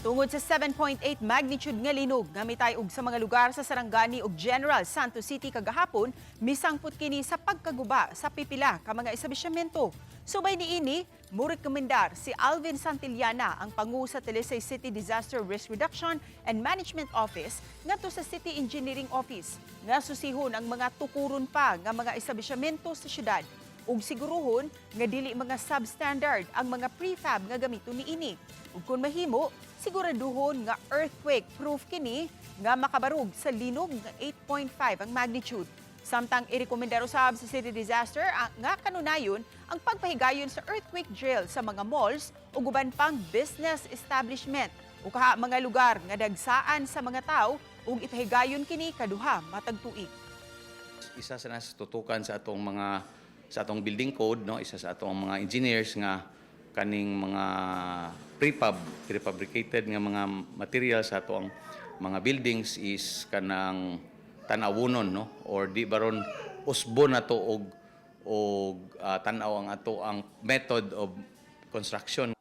Tungod sa 7.8 magnitude nga linog nga mitay-og sa mga lugar sa Sarangani ug General Santos City kagahapon, misangpot kini sa pagkaguba sa pipila ka mga establishmento. Subay niini, murekomendar si Alvin Santillana, ang pangu sa Talisay City Disaster Risk Reduction and Management Office, ngadto sa City Engineering Office nga susihon ang mga tukuron pa nga mga establishmento sa syudad ug siguruhon nga dili mga substandard ang mga prefab nga gamiton niini. Ug kung mahimo, siguraduhon nga earthquake proof kini nga makabarog sa linog nga 8.5 ang magnitude. Samtang irekomendar usab sa City Disaster nga kanunayon ang pagpahigayon sa earthquake drill sa mga malls ug uban pang business establishment o kaha mga lugar nga dagsaan sa mga tao ug ipahigayon kini kaduha matag tuig. Isa sa nasa tutukan sa atong building code, no, isa sa atong mga engineers nga kaning mga prefabricated nga mga material sa atong mga buildings is kanang tan-awonon, no, or di baron usbon na to og tan-aw ang ato ang method of construction.